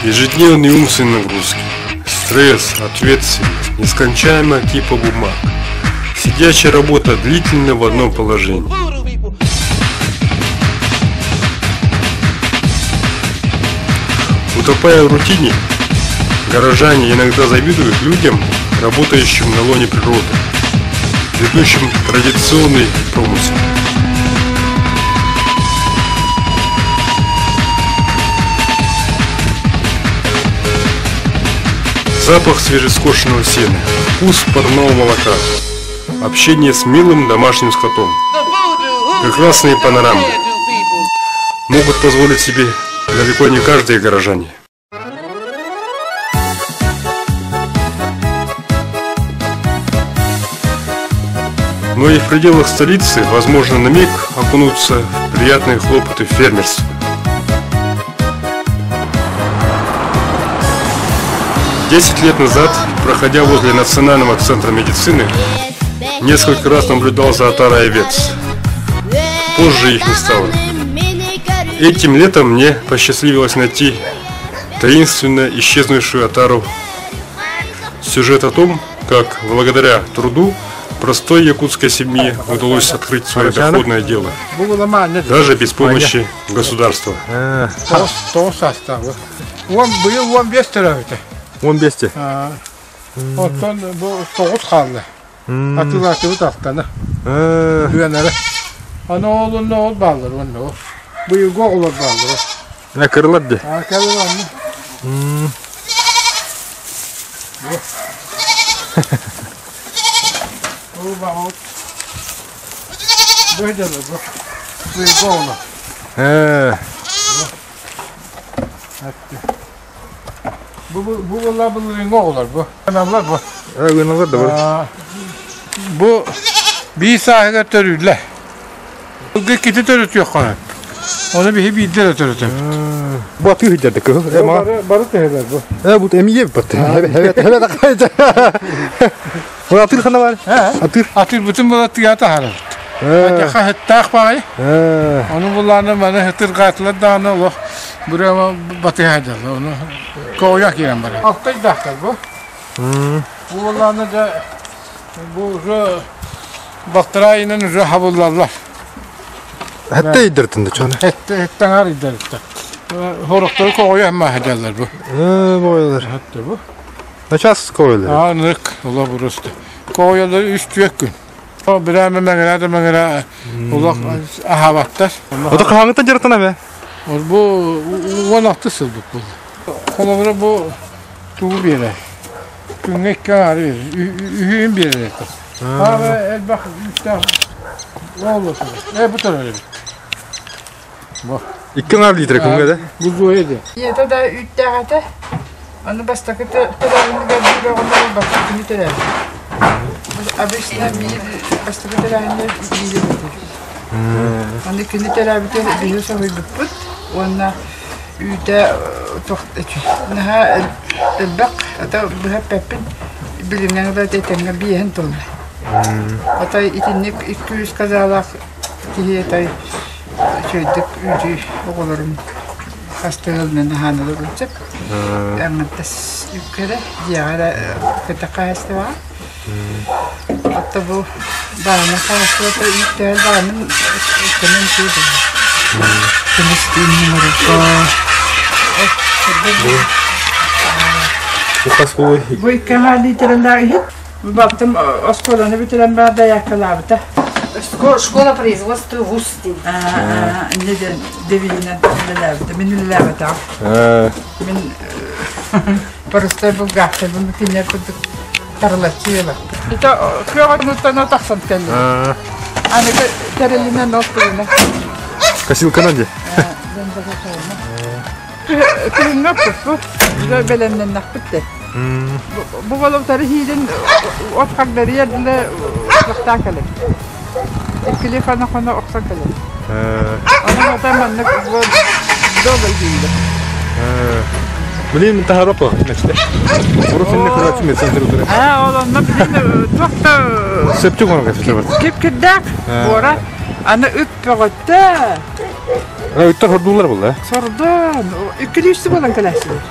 Ежедневные умственные нагрузки, стресс, ответственность, нескончаемая кипа бумаг, сидячая работа длительно в одном положении. Утопая в рутине, горожане иногда завидуют людям, работающим на лоне природы, ведущим традиционный промысел. Запах свежескошенного сена, вкус парного молока, общение с милым домашним скотом, прекрасные панорамы могут позволить себе далеко не каждые горожане. Но и в пределах столицы возможно на миг окунуться в приятные хлопоты фермерства. 10 лет назад, проходя возле Национального центра медицины, несколько раз наблюдал за отарой овец. Позже их не стало. Этим летом мне посчастливилось найти таинственно исчезнувшую отару. Сюжет о том, как благодаря труду простой якутской семье удалось открыть свое доходное дело, даже без помощи государства. Быйыл 15 төрөөбүтэ. 15-те? Оттон бу 9 хаалла. Атыылаатыбыт алтаны. Үөнэрэ. Аны ол онно ол бааллар онно ол. Быйылгы оҕолор бааллар. Мына кырылар де. А кэлин онно. Бу баҕабыт. Бу дьоно бу. Быйылгы оҕолор. Бу бу буолла былырыыҥҥы оҕолор бу. Ыналлар бу. Ыналлар да бу. Бу биир сааһыгар төрүүллэр. Ылгы иккити төрөтүөххө. Оны биһи биирдэ эрэ төрөтөбүт. Бу атыы сылдьар да кыһыл. Бары бары төһөлөр бу. Э бу эмиэ бат. Хебе да Бу атыыр хана бар? Атыыр. Атыырбытын була тыа таһарабыт. Атыха хыттаах баҕай. Ону булааны маны хытыргаатылар даҕаны олох бырама батыһа дьалла. Ону коуя киирэн барар. Алтайдаахтар бу. Бу булааны да бу уже балтараа ыйынан уже хабыллаллар. Хэтте ыйдыртын да чоны. Хэтте хэтте ыйдыртта. Хорохтору коуя маһа дьаллар бу. Бойлар. Хэтте бу. Начаас коуялар. Анык, ола просто. Коуялар үс түөк күн. Бирээмэ мэҥэрэ да мэҥэрэ улах аһаабаттар. Ото хаһааҥҥыттан дьарыктана бе? Бу 16 сыл буолла. Холобура бу тугу биэрэр? Күҥҥэ икки аҥаары биэрэр. Үһүн биэрэр этэ. Аара элбэх үстээх оолу Э бу турар эбит. Бу. Икки аҥаар литр күҥҥэ да? Бу ди. Ийэтэ да үүттээх этэ. Аны бастакы төрөөһүнүгэр биир оҕону ылбакка төрөөбүт. Обычно биир бастакы төрөөһүнү биир этэ. Аны кини төрөөбүтэ биһи соһуйбуппут уонна үүтэ наһаа элбэх ата быһа эппэппин билиҥҥэ ыла этэҥҥэ биэһин туолла. Отой итинник икки-үс казалаах киһи отой үчүгэйдик үүтү оҕолорун хас да ыалынан аһаан олорун сөп. Аҥардас үккэ эрэ, дьиэҕэ эрэ кэтэх хаһаайыстыбаҕа. Оттон бу баҕана хаһаайыстыбата үүттээх баҕанын көнөн үчүгэй Көмүс Бу икки аҥаар литрэлээх иһит. Балтым оскуоланы бүтэрэн баар дайааккалаабыта. Школа производства ВУЗ диэн. Инньэ диэн девиһинэн үлэлээбитэ. Мин үлэлээбэтэҕим. Мин простой булгаахтарбын кинилэр курдук тарылаччы ыалар. Ити күөх отунуттан тахсан кэллим. Аныгы тэрилинэн от тугунан. Косилканан дии. Күһүҥҥү оппуппут, бэлэмнэннэхпит да. Бу болотары хиирин от хагдарыйар дылы охсохтаа кэлэр. Иккили хоно-хоно охсон кэлэр. Онон ото маннык долго дииллэр. Блин, таһаропо, значит. Урут синне көрөөччү медцентр утары. Аа, ол онно билин туох да Сөптүк оҥорон кэпсэтэр. Кип-кирдээх буора. Аны ыт бөҕөттө. Ыттар хордуулар буолла. Сордон. Иккили үстү буолан кэлээччилэр.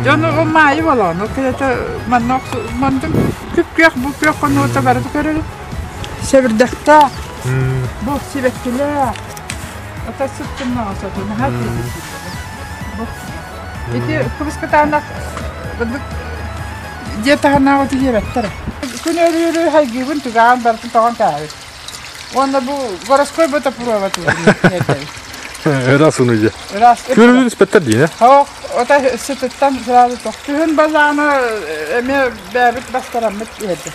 Дьон маайы болону кыйата манна мандын күп-күөх бу күөх хонуута барыта көрөрү. Сэбирдэхтээх, бу сибэккилээх. Ата сыттыннаҕа соту наһаа Бу ити кыбыскытаанах дьиэ таһынааҕы тиийэбэттэр. Күн өрүүрү хайгыыбын түгэҕин барытын тоҕон кээһэбит. Уонна бу городской ботопровод Ыраас ууну дьэ. Ыраас. Күрүлүн испэттэр диин, Хоох, ота сытыттан сразу тох. Күһүн балааны эмиэ бэйэбит бастараммыт иһэрдэ.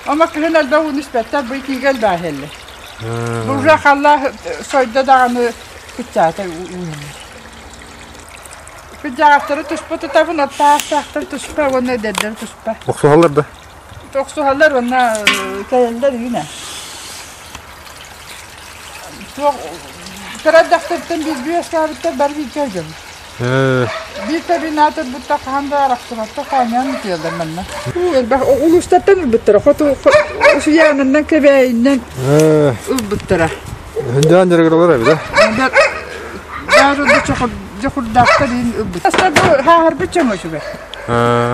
Ома күһүн элбэх ууну испэттэр, бу итиигэ элбэх иһэллэр. Бу уже халла сойдо даҕаны кыччаата уу Кырдьаҕастары туспа тутабын, оттоохтоохтор туспа уонна эдэрдэр туспа. Охсуһаллар да? Охсуһаллар уонна кэлэллэр үүнэ. Туох кыра эрдэхтэриттэн бииргэ үөскээбиттэр бары бииргэ сылдьабыт. Биир кабинет ылбыттар хаһан да арахсыбаттар хоонньоон утуйаллар манна. Элбэх улуустартан ылбыттара. Хоту Усуйаанынан Кэбээйинэн ылбыттара. Хүндээн дьарыгыралар эбит да? Бары да дьохурдаахтар иһин ылбыт. Бу хааһарбыт дьоҥо үчүгэй.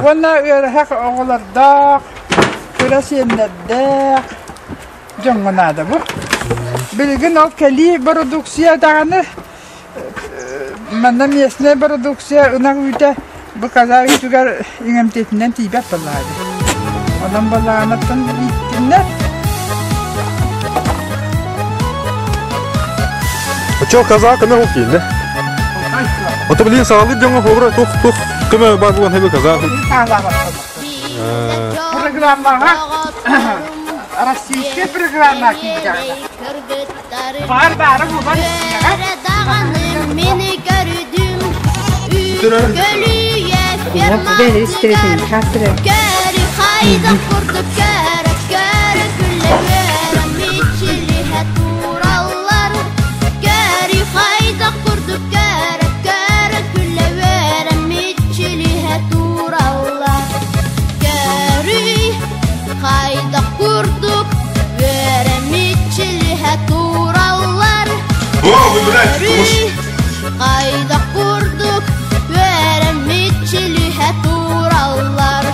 Уонна ыарыһах оҕолордоох, кыра сиэннэрдээх дьоҥҥо наада бу. Билигин ол кэлии бородууксуйа даҕаны манна местнай бородууксуйа ынах үүтэ бу казах үүтүгэр иҥэмтиэтинэн тиийбэт буоллаҕа дии. Онон буоллаҕынаттан ииттиннэр. Оччо казах көмө ол тиийдэ. Ото билигин саҕалыыр дьоҥҥо холобура туох туох көмө баар буолан хэбэ казах. Программаҕа российская программа киирдэҕинэ Баар баара буолан Мини көрдүм Көлүйэ ферматыгар Көрү хайдах курдук көрө көрө күлэ мичилиһэ тураллар Көрү хайдах курдук көрө көрө күлэ мичилиһэ тураллар Көрү хайдах курдук үөрэ мичилиһэ тураллар Хайдах курдук үөрэ мичилиһэ тураллар.